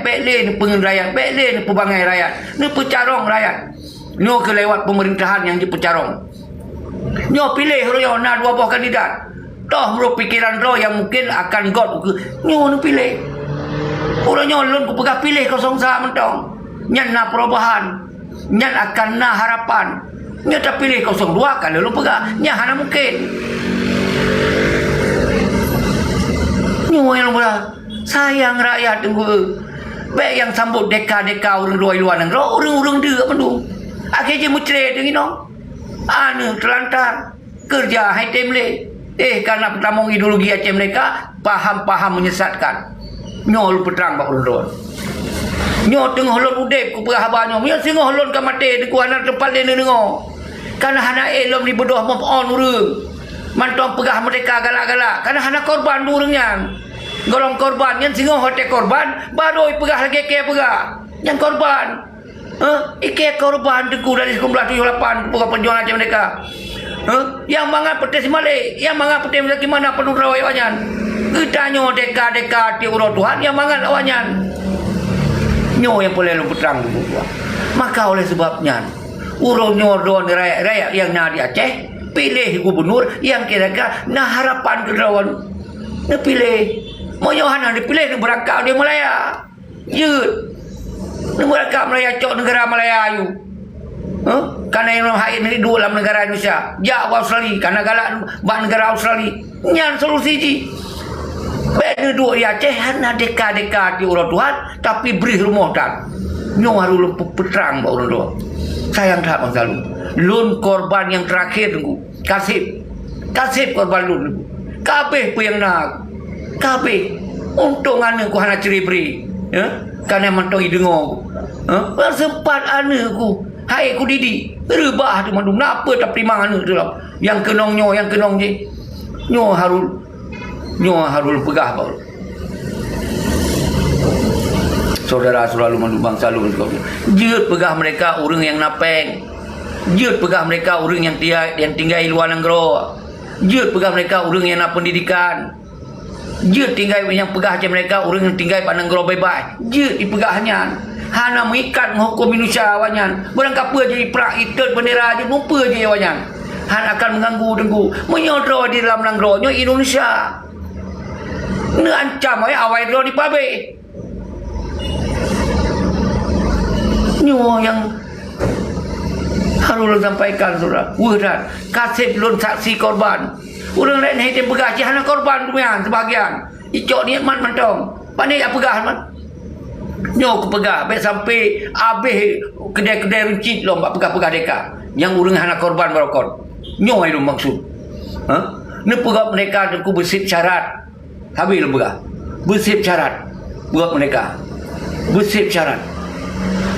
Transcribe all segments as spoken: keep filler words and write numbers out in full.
Bék lé neupeungeut rakyat, bék lé neupeubangai rakyat, neupeucarông rakyat. Nyoe keuh lewat peumeurintahan nyang jipeucarông. Nyoe piléh uroe nyoe na dua boh kandidat. Toh meurok pikeran droe nyang mungken akan göt ukeue. Nyoe neupiléh. Uroe nyoe lôn kupeugah piléh kosong sa mantong. Nyan na perubahan. Nyan akan na harapan. Nyoe tapiléh kosong dua ka lôn peugah. Nyan hana mungken. Nyoe nyang lôn peugah. Sayang rakyat teungku. Bék nyang sambot deka-deka ureuëng luwa-luwa nanggroe, ureuëng-ureuëng deuk mandum. Akhé jih meucré teungoh inong. Aneuk teulantar, keureuja hai tem lé. Eh, kana peutamong ideologi Aceh Merdeka, paham-paham menyesatkan. Nyoe lôn peutrang bak ureuëng droe. Nyoe teungoh lôn udeb kupeugah haba nyoe. Meunyoe singoh lôn ka maté, teungku hana teumpat lé neudeungoe. Kana hana ék lom dibeudôh move on ureuëng. Mantong peugah merdeka galak-galak. Kana hana korban dua ureuëng nyan. Golom korban nyan singoh watée korban, barô ipeugah lagée kée peugah. Nyang korban. Hah? Ikée korban teungku dari seribu sembilan ratus tujuh puluh lapan bukan perjuangan Aceh Merdeka. Hah? Nyang mangat Peutéh Simalé, nyang mangat Peutéh Muzakir Manaf penuh rawa awaknyan. Geutanyoe deka-deka tiep uroe Tuhan nyang mangat awaknyan. Nyoe nyang peureulée lôn peutrang teungku. Maka oleh sebab nyan, uroe nyoe droe rakyat-rakyat nyang na di Aceh, piléh gubunur nyang kira-kira na harapan keu droe. Neupiléh. Meunyoe hana neupiléh, neubeurangkat di Malaya. Jeuet. Neubeurangkat Malaya, cok neugara Malaya ayue. Huh? Kana nyang hai neuduek lam neugara Indonesia. Jak u Australia, kana galak bak neugara Australia. Nyan solusi jih. Bék neuduek di Aceh hana deka-deka di uroe Tuhan, tapi brih rumoh that. Nyoe harôh lôn pe-, peutrang bak ureuëng droe. Sayang that bansa lôn. Lôn korban nyang teurakhé teungku. Kaseb. Kaseb korban lôn. Kabeh peue nyang na. Kabeh. Untông aneuk ku hana ceuribri. Ya? Kana mantong ideungoe ku. Ha? Sempat aneuk ku. Hai ku didik. Reubah tu mandum. Na peue tapeurimang aneuk tu lom. Nyang keunong nyoe, nyang keunong jih. Nyoe harôh. Nyoe harôh peugah bak ureuëng. Saudara-saudara lôn mandum bansa lôn. Jeuet peugah mereka ureuëng nyang na péng. Jeuet peugah mereka ureuëng nyang tinggai, nyang tinggai luwa nanggroe. Jeuet peugah mereka ureuëng nyang na pendidikan. Jeuet tinggai nyang peugah cit mereka ureuëng nyang tinggai bak nanggroe bebas. Jeuet ipeugah nyan. Hana meuikat ngon huköm Indonesia awaknyan. Barang kapeue jih iprak itot bendera jih, mupeue jih awaknyan. Hana akan mengganggu teungku. Meunyoe droe di dalam nanggroe nyoe Indonesia. Neuancam awai droe dipabeh. Nyoe nyang harôh lôn sampaikan, syedara. Weueh that, kaseb lôn saksi korban. Ureuëng laén hana jipeugah cit hana korban, demian sebahagian. Icok nikmat mantong. Pane jak peugah man. Nyoe kupeugah, bék sampai abéh keudai-keudai runcit lom bak peugah-peugah deka. Nyang ureuëng hana korban barokon. Nyoe nyang lôn maksud. Ha? Neupeugah mereka teungku beuseb syarat. Habéh lôn peugah. Beuseb syarat. Buat mereka. Beuseb syarat.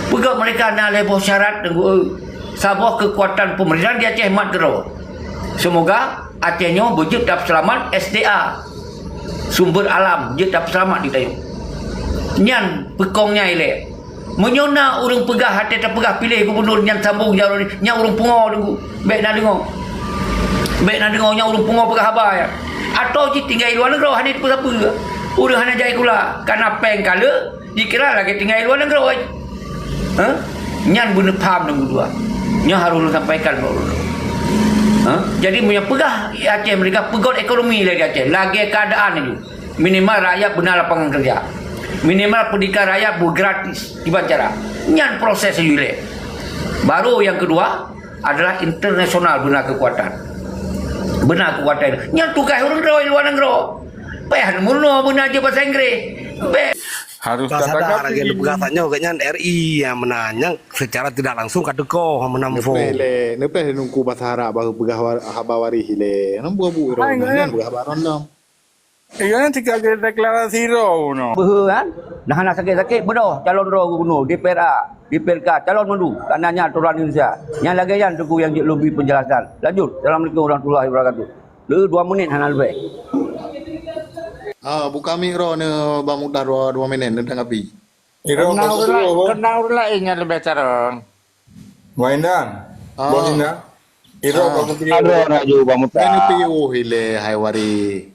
Peugah mereka na lhée boh syarat teungku, eh. Saboh keukuatan peumerintahan di Aceh mat keudroe. Semoga Aceh nyoe beujeuet tapeuseulamat S D A. Sumber alam jeuet tapeuseulamat di tanyoe. Nyan peukong nyan ilée. Meunyoe na ureuëng peugah até tapeugah piléh gubunur nyan sambong jaroe nyan ureuëng pungo teungku. Bék na deungoe. Bék na deungoe nyan ureuëng pungo peugah haba nyan. Atau jih tinggai luwa nanggroe hana jipeue sapeue. Ureuëng hana jai sikula, kana péng ka le, jikira lagée tinggai luwa nanggroe. Ha? Nyan beuneupham teungku dua. Nyan harôh lôn sampaikan bak ureuëng. Ha? Jadi meunyoe peugah Aceh Merdeka peugöt ekonomi lé di Aceh, lagée keuadaan nyoe. Minimal rakyat beuna lapangan kerja. Minimal pendidikan rakyat beugratis kiban cara. Nyan proses ilée. Baru nyang keudua adalah internasional beuna keukuatan. Beuna keukuatan. Nyan tugaih ureuëng droe luwa nanggroe. Payah neumeurunoe beuna jeuet basa Inggréh. Bék. Harôh ka sadar lagée neupeugah tanyoe geuhnyan R I nyang meunan nyang secara tidak langsung ka teuka meunan. Neupéh lé, neupéh lé nungku basa Arab baru peugah war-, haba waréh ilée. Nang buah bu ro, nang buah haba rondong. Iya, nyan tika deklarasi droe nyoe. Beuhe kan? Dah hana sakét-sakét, beudôh calon droe gubernur, D P R A, D P R K, calon mandum. Karena nyan aturan Indonesia. Nyan lagée nyan teungku nyang jeuet lôn bri penjelasan. Lanjut. Assalamualaikum warahmatullahi wabarakatuh. Le dua menit hana leubeh. Ah, buka mic droe neu Bang Mukhtar dua, dua menit, neu tanggapi. Iro kena ureueng laén, kena ureueng laén nyang leubeh carông. Wah Indan. Ah. Bos Indan. Iro ah. Bos Menteri. Ada laju Bang Mutar. Ini piuh ile hai wari.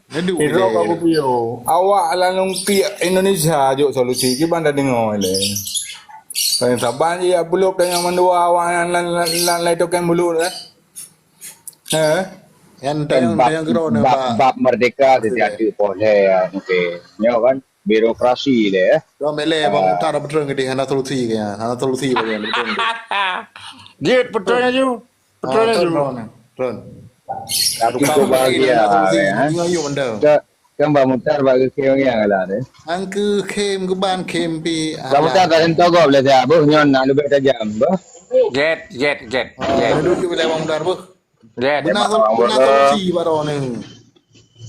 Sidroe ka kupiôh. Awak lam lungkiek Indonesia jok solusi, kiban tadeungoe lé. Paling saban jih ya, peulop tanyoe mandua awak nyan lam, lam, lam, lam tokeng bulut, eh. Eh? Nyan tayang, tayang keudroe nyoe, bab, bab merdeka setiap poh lhèe, ya, oke. Nyoe kan birokrasi lé, eh. Dua meleh bang utara beutôi geudeh, hana solusi kayaknya, hana solusi bagi yang beutôi geudeh. Jeuet beutôi laju. Beutôi laju. Tron, tron. Tapi kau bahagia, ya. Kan, kan Bang Mutar bak keukhém nyang galak deh. Angkeu khém geuban khém pi. Bang Mutar tak sentuh gob lé siat, beuh nyon nak leubeh tajam, beuh. Jet, jet, jet, jet. Duduk di wilayah Bang Mutar, beuh. Jet. Beuna, beuna solusi baroe ni.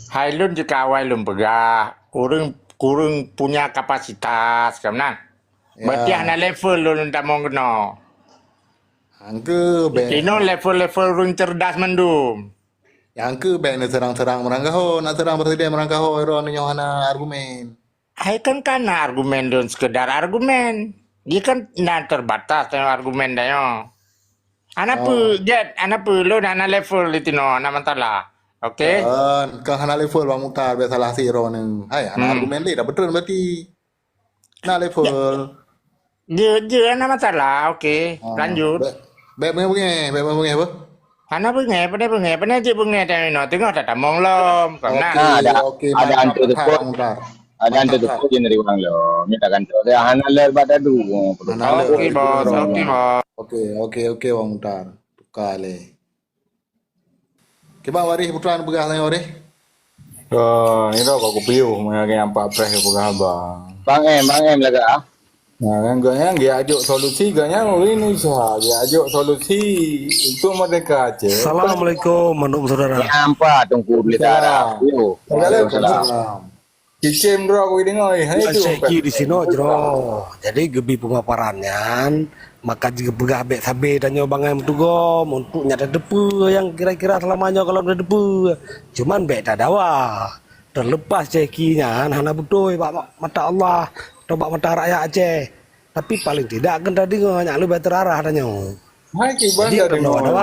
Hai lôn jika awai lôn peugah, ureueng, ureueng punya kapasitas, ka meunan. Ya. Berarti hana level lôn tamong keunoe. Angkeu bèk. Inoe level-level ureueng cerdas mandum. Nyang keuh bèk neuseurang-seurang meurangkaho, na seurang presiden meurangkaho, droe nyoe hana argumen. Hai kan kana argumen lôn, sekedar argumen. Jih kan na terbatas tanyoe argumen tanyoe. Hana peue, Jet, hana peue, lôn hana level di tinoe, hana masalah. Oke? Kan, kan hana level Bang Mutar, bèk salah si droe nyoe. Hai, hana argumen lé, dah beutôi berarti. Na level. Jeuet, jeuet, hana masalah. Oke, lanjut. Bèk, bèk beungèh-beungèh, bèk beungèh-beungèh apa? Hana beungèh, pane beungèh, pane jeuet beungèh tanyoe inoe, teungoh tatamong lom. Ka meunan. Oke, ada, oke, ada mantap, antu mantap, tepuk. Mantap. Ada antu tepuk je nerima lom. Minta kantor saya hana lé bak dadu. Hana lé. Oke, bos. Oke, bos. Oke, oke, oke, Bang Mutar. Tuka lé. Kiban Waréh Putra neupeugah tanyoe Waréh? Oh, nyoe ka kupiôh meunyoe nyang Pak Preh geupeugah haba. Bang Em, Bang Em lagak ah. Nah, kan gobnyan geujak jok solusi, gobnyan ureueng Indonesia, geujak jok solusi untuk merdeka Aceh. Assalamualaikum, mandum saudara. Nyang pat Teungku Pelitara. Salam. Yo. Waalaikumsalam. Waalaikumsalam. Cicém droe kudeungoe, hai tu. Syekh di sinoe jroh. Jadi geubi pemaparan nyan, maka jeuet geupeugah bèk sabe tanyoe bangai meutugom untuk nyan tateupeue nyang kira-kira seulama nyoe gohlom tateupeue. Cuman bèk tadawa. Terlepas Syekh nyan hana beutôi bak ma-, mata Allah atau bak mata rakyat Aceh. Tapi paling tidak kan tadeungoe nyan leubeh terarah tanyoe. Hai, kiban tadeungoe lé.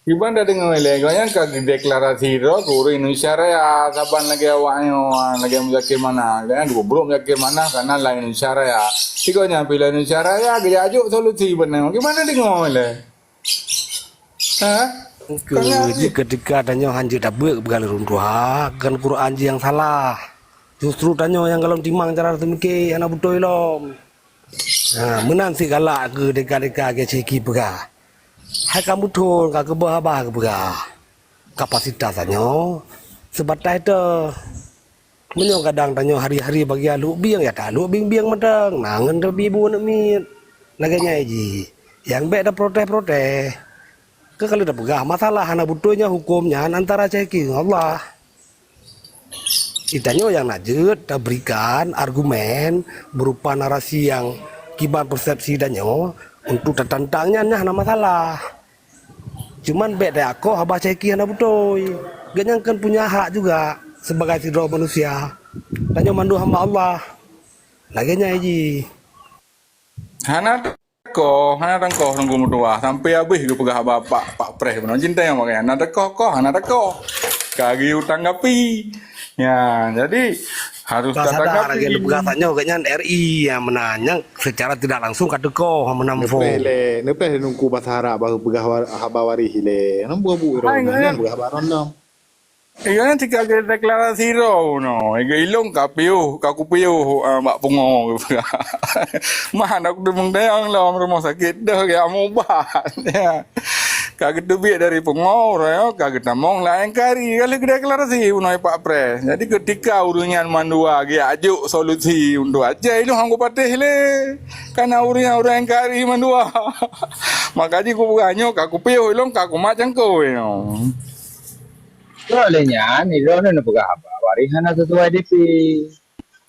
Kiban tadeungoe lé, gobnyan ka geudeklarasi droe keu ureueng Indonesia Raya, saban lagèe awak nyoe, lagèe Muzakir Manaf, gobnyan geubrok Muzakir Manaf kana lam Indonesia Raya. Di gobnyan pih lam Indonesia Raya, geujak jok solusi bak nyoe. Kiban tadeungoe lé. Ha? Keu jih keutika tanyoe hanjeuet tabeuet beugaléh runtuha, kon Quran jih nyang salah. Justru tanyoe nyang gohlom timang cara teumike hana beutôi lom. Ha, meunan cit galak keu deka-deka Syekh peugah. Hai ka muthon ka keubah haba geupeugah. Kapasitas tanyoe seubatai teuh. Meunyoe kadang tanyoe hari-hari bagian lhok bieng, ya talhok bieng-bieng mantong, na ngon teubi bu aneuk miet. Lagèe nyan jih. Nyang bèk taprotes-protes. Keu ka lheueh tapeugah, masalah hana beutôi nyan huköm nyan antara Syekh ngon Allah. Di tanyoe nyang na jeuet taberikan argumen berupa narasi nyang kiban persepsi tanyoe untuk tatantang nyan, nyan hana masalah. Cuman bèk takoh haba Syekh hana beutôi. Gobnyan kan punya hak juga sebagai sidroe manusia. Tanyoe mandum hamba Allah. Lagèe nyan jih. Hana takoh, hana takoh Teungku meutuah. Sampai habéh geupeugah haba Pak, Pak Preh bunoe. Cinta nyang pakai hana takoh-koh, hana takoh. Ka geuyue tanggapi. Ya, jadi harus tatanggapi. Lagèe geupeugah tanyoe gobnyan R I nyang meunan, nyang secara tidak langsung ka teukoh meunan. Neupeh lé, neupeh lé Teungku basa Arab baru peugah wa-, haba Waréh lé. Nyan buah bu nyan peugah haba rondom. Iya, nyan tika deklarasi droe nyoe. Iga ilong ka piôh, ka kupiôh, ah, bak pungo. Mah aneuk deumeung dayang lom rumoh sakét deuh ya mubat. Ya. Ka geuteubiet dari pungo, uroe nyoe ka geutamong lam N K R I, ka lheueh geudeklarasi unoe Pak Pres. Jadi, keutika ureueng nyan mandua geujak jok solusi untuk Aceh, ilong han kupatéh lé. Kana ureueng nyan ureueng N K R I mandua. Maka jih kupeugah nyoe ka kupiôh ilong ka kumat cangkôi nyoe. Lheueh nyan, ilong nyoe neupeugah haba Waréh hana sesuai D P.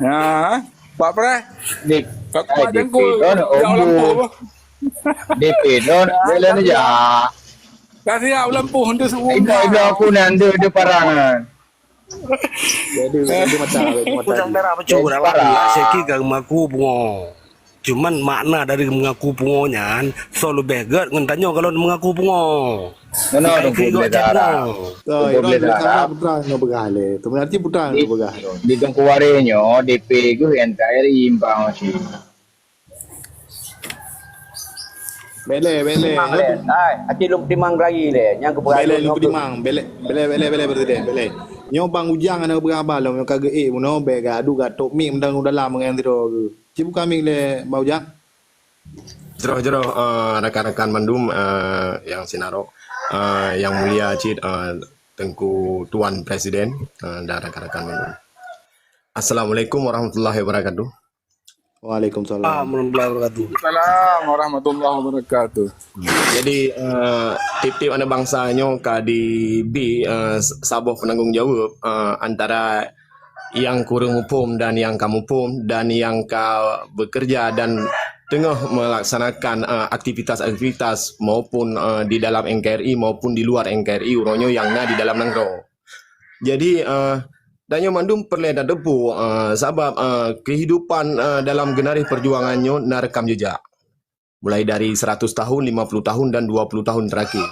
Ha, Pak Pres? Dek, Pak, eh, Pak D P Tengku, droeneuh ujak u lampôh, bah. D P droeneuh, boleh neujak. Kasih ya u lampôh, untuk subuh. Indak, indak aku nan, dia, dia parang, ah. Jadi, dia mata, dia mata. Udang darah pecah, udang parang. Lah, sikit ka mengaku bungo. Cuman makna dari mengaku pungo nyan, soe leubeh gét ngon tanyoe kalon mengaku pungo. Keunoe Teungku Bléh Zahra. Teungku Bléh Zahra. Putra nyoe peugah lé. Teuma arti putra nyoe peugah. Di Teungku Wareh nyoe, D P geuh N K R I imbang cit. Bèk lé, bèk lé. Timang lé. Hai, aci lôn timang lagi lé. Nyang keupeugah bèk lé, lôn timang. Bèk lé, bèk lé, bèk lé, bèk lé, bèk lé. Nyoe Bang Ujang hana peugah haba lom, nyoe ka geuék bunoe, bèk geuadu, gatôk mic meudang u dalam ngon sidroe geuh. Ci buka mic lé, Bang Ujang. Jroh-jroh, eh, rakan-rakan mandum, eh, nyang sinarok, eh, nyang mulia cit, eh, Teungku Tuan Presiden, eh, dan rakan-rakan mandum. Assalamualaikum warahmatullahi wabarakatuh. Waalaikumsalam. Ah, warahmatullahi wabarakatuh. Salam warahmatullahi wabarakatuh. Jadi, eh, tiep-tiep aneuk bansa nyoe ka dibi, eh, saboh peunanggong jaweueb, eh, antara nyang kureueng muphom dan nyang ka muphom dan nyang ka beukeureuja dan teungoh meulaksanakan, eh, aktivitas-aktivitas maupun, eh, di dalam N K R I maupun di luar N K R I uroe nyoe nyang na di dalam nanggroe. Jadi, eh, tanyoe mandum peureulée tateupeue, eh, sabab, eh, keuhidupan, eh, dalam geunaréh peujuangan nyoe na reukam jeujak. Mulai dari seratus tahun, lima puluh tahun, dan dua puluh tahun terakhir.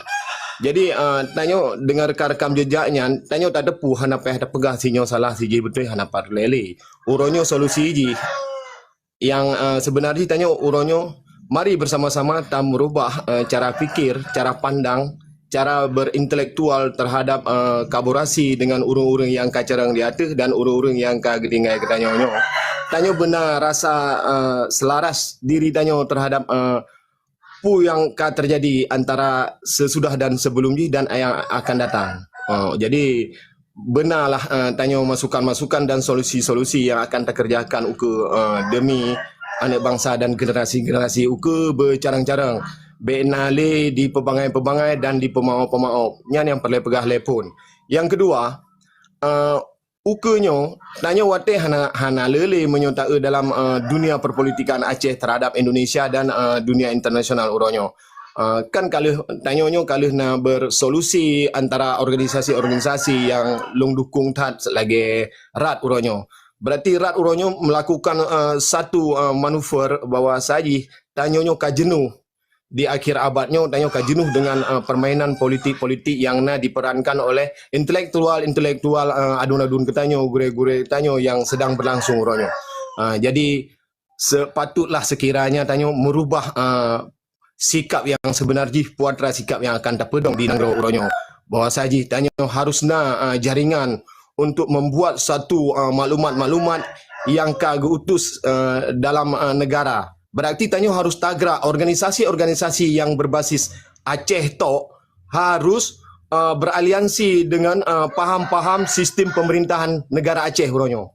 Jadi, eh, tanyoe deungon reukam-reukam jeujak nyan, tanyoe tateupeue hana payah tapeugah si nyoe salah, si jih beutôi, hana payah lé-lé. Uroe nyoe solusi jih. Nyang, eh, seubeuna jih tanyoe uroe nyoe, mari bersama-sama tameurubah, eh, cara pikir, cara pandang, cara berintelektual terhadap, eh, kolaborasi dengan ureuëng-ureuëng nyang ka carông di ateueh dan ureuëng-ureuëng nyang ka geutinggai keu tanyoe nyoe. Tanyoe beuna rasa, eh, selaras diri tanyoe terhadap, eh, peue nyang ka teujadi antara sesudah dan sebelum jih dan nyang akan datang. Eh, jadi, beunalah, eh, tanyoe masukan-masukan dan solusi-solusi nyang akan takeureujakan ukeue, eh, demi aneuk bansa dan generasi-generasi ukeue beucarông-carông. Bèk na lé dipeubangai-peubangai dan dipeumawöb-peumawöb. Nyan nyang peureulée peugah lé phon. Nyang keudua, eh, ukeue nyoe, tanyoe watée hana, hana lé-lé meunyoe taeu dalam, eh, dunia perpolitikan Aceh terhadap Indonesia dan, eh, dunia internasional uroe nyoe. Eh, kan ka lheueh, tanyoe nyoe ka lheueh na bersolusi antara organisasi-organisasi nyang lôn dukong that lagée rat uroe nyoe. Berarti rat uroe nyoe melakukan, eh, satu, eh, manuver bahwa sajih tanyoe nyoe ka jeuneuh di akhir abad nyoe, tanyoe ka jeuneuh dengan, eh, permainan politik-politik nyang na diperankan oleh intelektual-intelektual, eh, aduen-aduen geutanyoe, gurée-gurée tanyoe nyang sedang berlangsung uroe nyoe. Eh, jadi, sepatutlah sekiranya tanyoe merubah, eh, sikap nyang seubeuna jih, putra sikap nyang akan tapeudong di nanggroe uroe nyoe. Bahwa sajih tanyoe harus na, eh, jaringan untuk membuat satu, eh, maklumat-maklumat nyang ka geuutus, eh, dalam, eh, negara. Berarti tanyoe harus tagrak organisasi-organisasi nyang berbasis Aceh tok harus, eh, beraliansi dengan, eh, paham-paham sistem pemerintahan negara Aceh uroe nyoe.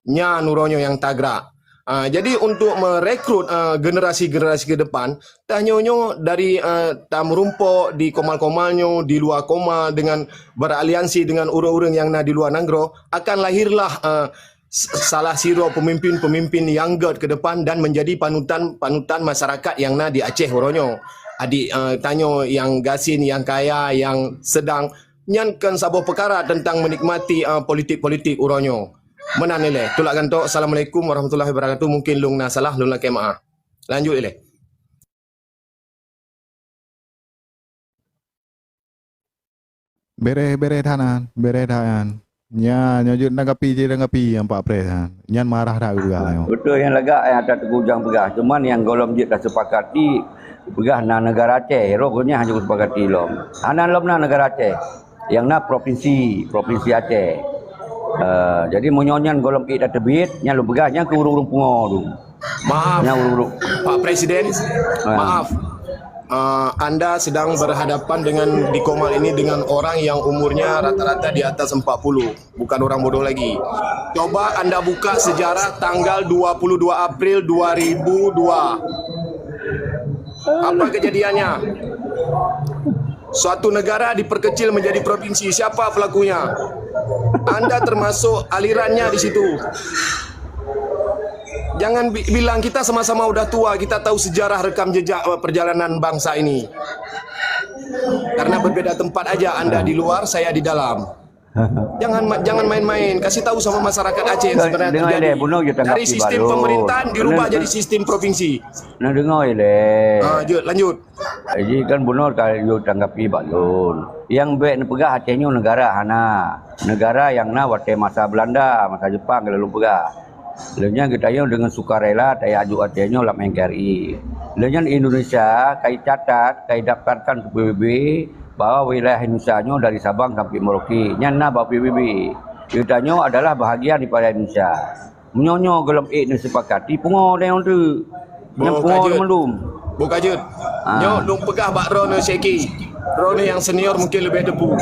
Nyan uroe nyoe nyang tagrak. Ah, jadi untuk merekrut, ah, generasi-generasi ke depan, tanyoe nyoe dari, ah, tameurumpok di Komal-Komal nyoe, di luwa Komal dengan beraliansi dengan ureuëng-ureuëng nyang na di luwa nanggroe, akan lahirlah, ah, s-, salah sidroe pemimpin-pemimpin nyang gét ke depan dan menjadi panutan-panutan masyarakat nyang na di Aceh uroe nyoe. Adik, ah, tanyoe nyang gasien, nyang kaya, nyang sedang, nyan kon saboh peukara teuntang menikmati, ah, politik-politik uroe nyoe. Meunan ilée. Tulak gantok. Assalamualaikum warahmatullahi wabarakatuh. Mungkin lôn na salah, lôn lakée meu'ah. Lanjut ilée. Bereh, bereh that nyan, bereh that nyan. Nya, nyoe jeuet tanggapi, jeuet tanggapi nyang Pak Pres nyan. Nyan marah that geupeugah nyoe. Beutôi nyang lagak nyang ata Teungku Ujang peugah. Cuma nyang gohlom jeuet tasepakati, peugah na negara Aceh. Roh geuh nyan hana jeuet sepakati lom. Hana lom na negara Aceh. Nyang na provinsi, provinsi Aceh. Eh, jadi meunyoe nyan gohlom ék tateubiet, nyan lôn peugah, nyan keu ureuëng-ureuëng pungo tu. Maaf, nyan ureuëng-ureuëng. Pak Presiden, ah, maaf. Eh, anda sedang berhadapan dengan, di Komal ini dengan orang yang umurnya rata-rata di atas empat puluh, bukan orang bodoh lagi. Coba anda buka sejarah tanggal dua puluh dua April dua ribu dua. Apa kejadiannya? Suatu negara diperkecil menjadi provinsi. Siapa pelakunya? Anda termasuk alirannya di situ. Jangan bi-, bilang kita sama-sama udah tua, kita tahu sejarah rekam jejak, eh, perjalanan bangsa ini. Karena berbeda tempat aja, Anda di luar, saya di dalam. Jangan ma-, jangan main-main. Kasih tahu sama masyarakat Aceh yang sebenarnya terjadi. Dari sistem pemerintahan dirubah jadi sistem provinsi. Nah, dengar ilée. Ah, jeuet, lanjut. Jadi kan bunoe ka yue tanggapi bak lôn. Nyang bék neupeugah Aceh nyoe negara hana. Negara nyang na watée masa Belanda, masa Jepang ka lôn peugah. Lheueh nyan geutanyoe deungon sukarela tajak aju Aceh nyoe lam N K R I. Lheueh nyan Indonesia ka icatat, ka idaftarkan keu P B B bahwa wilayah Indonesia nyoe dari Sabang sampai Merauke. Nyan na bak P B B. Geutanyoe adalah bahagian daripada Indonesia. Meunyoe nyoe gohlom ék neusepakati, pungo dayong teuk. Nyang pungo mandum. Boh ka jeuet. Nyoe lôn peugah bak droeneuh Syeki. Droeneuh nyang senior mungkin leubeh teupeu.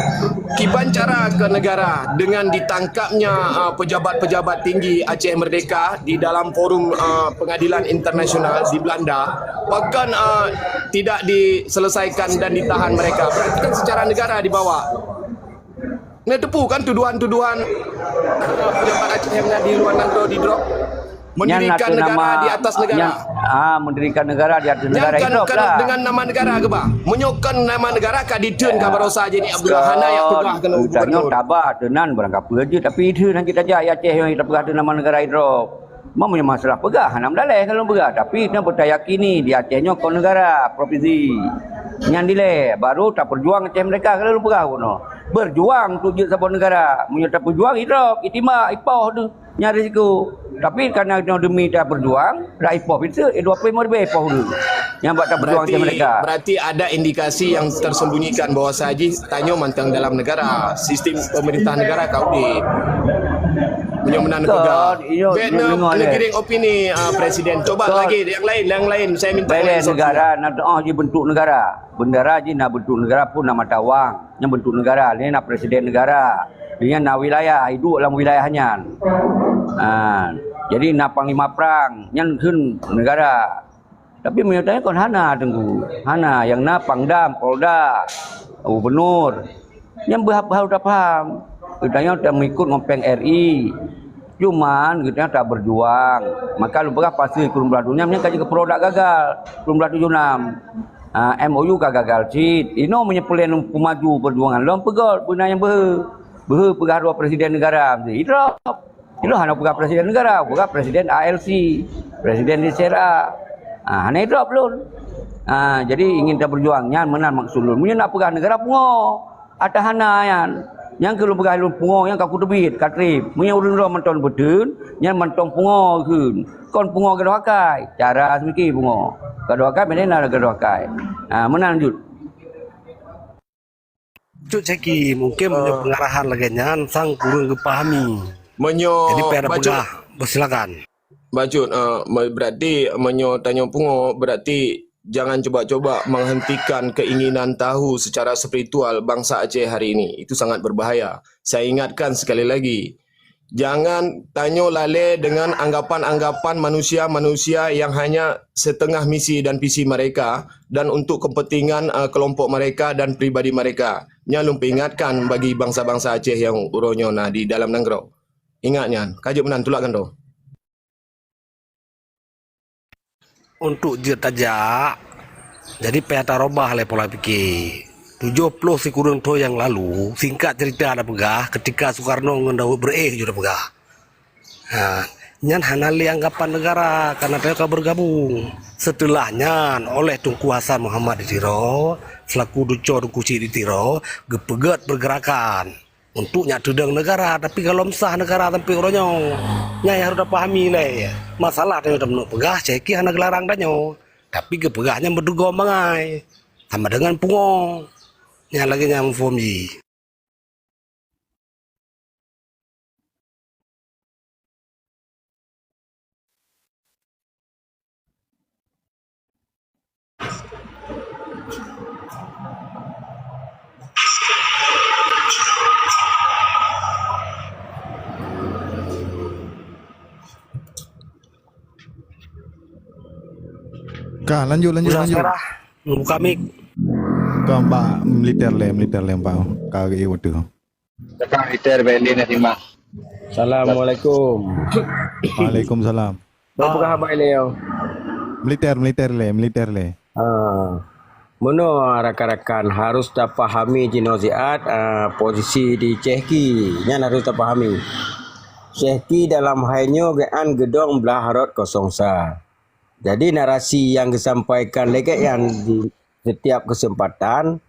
Kiban cara ke negara dengan ditangkapnya, ah, pejabat-pejabat tinggi Aceh Merdeka di dalam forum, ah, pengadilan internasional di Belanda, bahkan, ah, tidak diselesaikan dan ditahan mereka. Berarti kan secara negara dibawa. Neuteupeue kan tuduhan-tuduhan pejabat Aceh nyang di luar nanggroe didrop? Mendirikan negara di atas negara. Nyan, ah, mendirikan negara di atas negara. Nyan kan, kan dengan nama negara ke bah? Meunyoe kon nama negara ka diteun ka barosa jadi Abdullah hana nyang peugah keunoe gubernur. Taba teunan barang kapeue jih, tapi itu nanti saja ya Aceh yang kita peugah tu nama negara idrop. Meunyoe masalah peugah, hana meudaleh kalau peugah. Tapi na beutayakini di Aceh nyoe kon negara, provinsi. Nyan dilée, baru taperjuang Aceh Merdeka kalau peugah bunoe. Berjuang untuk jeuet saboh negara. Meunyoe taperjuang, idrop, itimbak, ipoh tu. Nyan risiko. Tapi karena nyoe demi taperjuang, rak ipoh pinteuk, eh, dua puluh lima ribu ipoh tu. Nyang bak taperjuang Aceh Merdeka. Berarti ada indikasi yang tersembunyikan bahwa saji tanyoe mantong dalam negara, sistem pemerintah negara ka udeb. Meunyoe meunan peugah. Bèk neugiring opini, ah, Presiden. Coba lagi yang lain, yang lain. Saya minta negara, na doh ji bentuk negara. Bendera ji na bentuk negara pun na mata wang. Nyan bentuk negara. Ni na presiden negara. Dia na wilayah, hidup dalam wilayah nyan. Ha, jadi na panglima perang. Nyan kheun negara. Tapi meunyoe tanyoe kon hana, Teungku. Hana, nyang na Pangdam, Polda, Gubernur. Nyang beuhab harôh tapaham. Geutanyoe tameuikot ngon péng R I. Cuman geutanyoe taberjuang. Maka lôn peugah pasu kureueng blah dunia nyan ka jeuet keu produk gagal. Kureueng blah tujoh nam. Ah, M O U ka gagal cit. Inoe meunyoe peulén peumaju perjuangan lom peugöt beuna nyang beuhe. Beuhe peugah droe presiden negara. Idrop. Ilôn hana peugah presiden negara, peugah presiden A L C, presiden D C R A. Ah, hana idrop lôn. Ah, jadi ingin taberjuang, nyan meunan maksud lôn. Meunyoe nak peugah negara pungo, ata hana nyan. Nyang keu lôn peugah lôn pungo, nyang ka kuteubiet, ka trép. Meunyoe ureueng droe mantong beuteun, nyan mantong pungo kheun. Kon pungo gadôh akai, cara seumike pungo. Gadôh akai, meunan na gadôh akai. Ah, meunan lanjut. Cut Syaki, mungkin meunyoe pengarahan lagèe nyan sang kureueng geupahami. Meunyoe jadi payah peugah, bersilakan. Bacut, eh, me-, berarti meunyoe tanyoe pungo, berarti jangan coba-coba menghentikan keinginan tahu secara spiritual bangsa Aceh hari ini. Itu sangat berbahaya. Saya ingatkan sekali lagi, jangan tanyoe lalée dengan anggapan-anggapan manusia-manusia yang hanya setengah misi dan visi mereka dan untuk kepentingan, eh, kelompok mereka dan pribadi mereka. Nyan lôn peuingatkan bagi bansa-bansa Aceh nyang uroe nyoe na di dalam nanggroe. Ingat nyan, ka jeuet meunan tulak gandong. Untuk jeuet tajak, jadi payah tarobah lé pola pike. Tujoh ploh sikureueng thon nyang lalu, singkat cerita na peugah, ketika Sukarno ngon Daud Beureu'éh jeuet na peugah. Ha, nyan hana lé anggapan negara, karena tanyoe ka bergabung. Setelah nyan, oleh Teungku Hasan Muhammad di Tiro, selaku duco Teungku Chik di Tiro, geupeugöt pergerakan. Untuk nyak teudong negara, tapi gohlom sah negara sampai uroe nyoe. Nyan nyang harôh tapahami lé. Masalah tanyoe tameunok peugah, Syeki hana geularang tanyoe. Tapi geupeugah nyan beudugom bangai. Sama dengan pungo. Nyan lagèe nyan muphom jih. Ka, lanjut, lanjut, lanjut. Merah, membuka mic. Ka, bak militer lé, militer lé, bak. Ka, ka, ka. Datang Peter Berlin dah simak. Assalamualaikum. Waalaikumsalam. Apa khabar ni, yo? Militer, militer lé, militer lé. Ah. Meunoe rakan-rakan harus tapahami jinoe siat, ah, posisi di Chehki. Nyan harus tapahami. Chehki dalam hai nyoe geuan geudong blah rot kosong sa. Jadi narasi nyang geusampaikan lé geuan di setiap kesempatan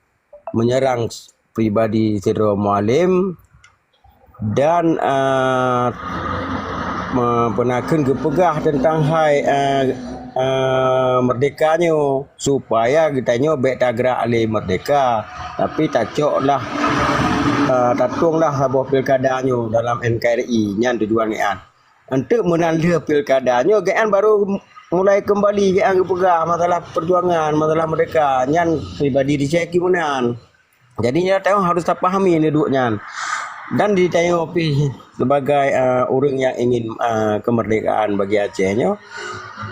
menyerang pribadi sidroe Mualem dan, ah, me-, peuna kheun geupeugah teuntang hai, ah, ah, merdeka nyoe, supaya geutanyoe bék tagrak lé merdeka, tapi tacok lah, ah, tatueng lah saboh pilkada nyoe dalam N K R I, nyan tujuan geuan. Enteuk meunan lheueh pilkada nyoe, geuan baru mulai kembali geuan geupeugah masalah perjuangan, masalah merdeka, nyan pribadi di Chehki meunan. Jadi, nyoe tanyoe harus tapahami neuduek nyan. Dan di tanyoe pih sebagai, eh, ureuëng nyang ingin, eh, kemerdekaan bagi Aceh nyoe,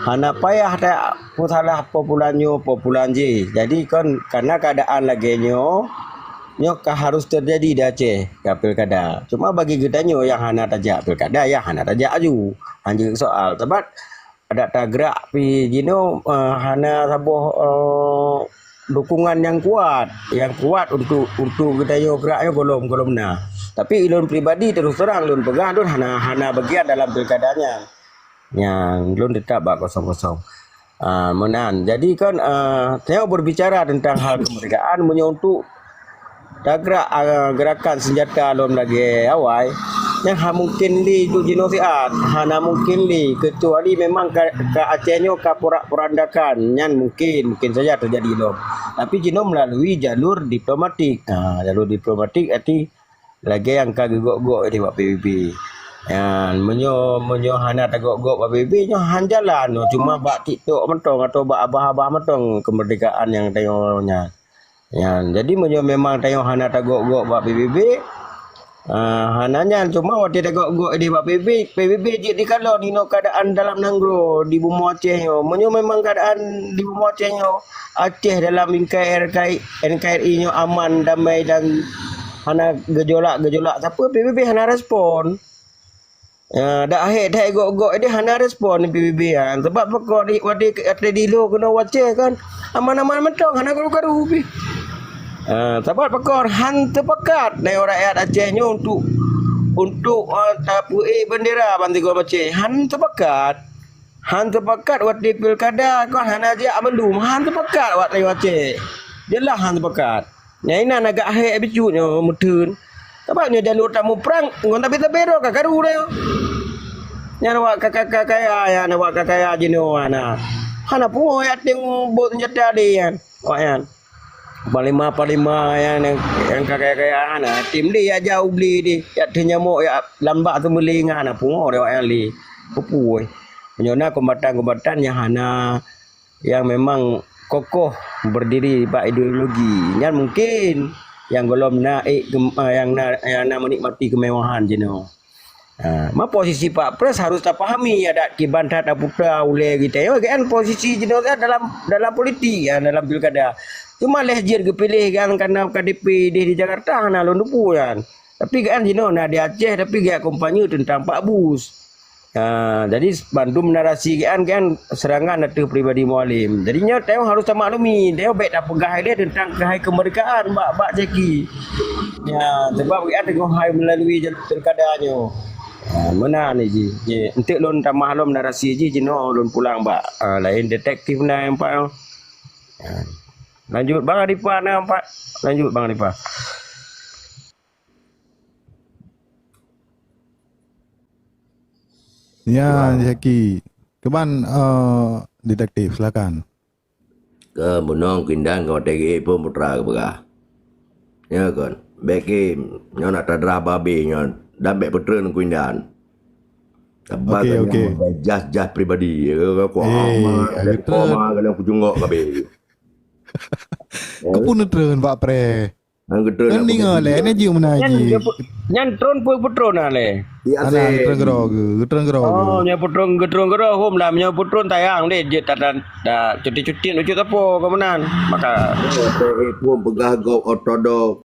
hana payah ta peusalah po pulan nyoe, po pulan jih. Jadi, kon karena keadaan lagée nyoe, nyoe ka harus terjadi di Aceh, ka pilkada. Cuma bagi geutanyoe nyang hana tajak pilkada, ya hana tajak aju. Hanjeuet soal. Sabab adak tagrak pih jinoe, eh, hana saboh, eh, dukungan nyang kuat, nyang kuat untuk, untuk geutanyoe grak nyoe golom, golom na. Tapi ulôn pribadi terus terang lôn peugah lôn hana, hana bagian dalam pilkada nyan. Nyan lôn tetap bak kosong-kosong. Ah, meunan. Jadi kan, ah, tanyoe berbicara tentang hal kemerdekaan meunyoe untuk tagrak, ah, gerakan senjata lom lagée awai, nyan ha mungken lé untuk jinoe siat, hana mungken lé, kecuali memang ka, ka Aceh nyoe ka porak-porandakan, nyan mungken, mungken saja terjadi lom. Tapi jinoe melalui jalur diplomatik. Ha, jalur diplomatik arti lagée nyang ka geugok-gok di bak P B B. Nyan, meunyoe, meunyoe hana tagok-gok bak P B B, nyoe han jalan, nyoe cuma bak TikTok mantong atau bak abah-abah mantong kemerdekaan nyang tanyoe nyan. Nyan, jadi meunyoe memang tanyoe hana tagok-gok bak P B B, ah, hana nyan, cuma watée tagok-gok ideh bak P B B, P B B jeuet dikalon inoe keadaan dalam nanggroe di bumoe Aceh nyoe. Meunyoe memang keadaan di bumoe Aceh nyoe, Aceh dalam N K R I, N K R I nyoe aman, damai dan hana gejolak-gejolak, sapeue P B B hana respon. Ah, dak hék that gok-gok ideh hana respon P B B nyan. Sebab pakon di, watée, watée di lhôh keunoe u Aceh kan, aman-aman mantong, hana karu-karu pih. Ah, sabab pakon han teupakat nyoe rakyat Aceh nyoe untuk, untuk, ah, tapeuék bendera bansigom Aceh. Han teupakat. Han teupakat watée pilkada kon hana jak bandum. Han teupakat watée Aceh. Jeulaih han teupakat. Nyang inan agak hék bicut nyoe meuteun. Sabab nyoe jalur tamuprang ngon tapi-tapi droe ka karu nyoe. Nyan awak ka, ka, ka kaya, nyan awak ka kaya jinoe na. Hana pungo jak teueng bot senjata deh nyan. Awak nyan. Panglima-panglima nyang, nyang ka kaya-kaya hana. Tim deh jak jauh beli deh. Jak teunyamok jak lambak teumeuléng hana pungo deh awak nyan lé. Peue-peue. Meunyoe na kombatan-kombatan nyang hana nyang memang kokoh berdiri bak ideologi, nyan mungkin nyang gohlom na ék gem-, ah, nyang na, nyang na menikmati kemewahan jinoe. Ah, ma posisi Pak Pres harus tapahami adat kiban that taputa ulée geutanyoe kan posisi jinoe kan dalam, dalam politik, ya, dalam pilkada. Cuma leh jeuet geupiléh kan karena K D P di, di Jakarta hana lôn teupeu nyan. Tapi kan jinoe na di Aceh tapi geukampanye tentang Pak Bus. Ha, jadi bandum narasi geuan, geuan serangan ateueh pribadi Mualem. Jadi nyoe tanyoe harus tamaklumi, tanyoe bék tapeugah ideh teuntang keuhai kemerdekaan bak, bak Zaki. Ya, sebab geuan teungoh hai melalui jalur pilkada nyoe. Ha, meunan jih. Jih, enteuk lôn tamah lom narasi jih jinoe lôn pulang bak, ha, laén detektif na empat. Ha. Lanjut Bang Arifa na empat. Lanjut Bang Arifa. Ya, Zaki. Keban uh, detektif, silakan. Ke bunong kindan ke watée geuék pun putra geupeugah. Ya kon. Bék kim, nyoe nak tadrah babi nyoe dan bék peutreun kuindan. Sabab Okey, okay, okey. Okay. Jas-jas pribadi. Ya, kau Eh, ama, ya, dari betul. Koma kalian kujungok kabeh. Kepun treun Pak Pre. Hang geutreun Kan aku ninga tadi. Leh, energi meuna Nyan ji. dia pu- nyan tron pun putron nah leh. Ya Alah, sih. treun gerau ke? Treun gerau ke? Oh, nyan putron getron gerau hom lah, nyan putron tayang deh je tak tak cuti-cuti lucu tapo ke menan. Maka Pun peugah gop ortodok.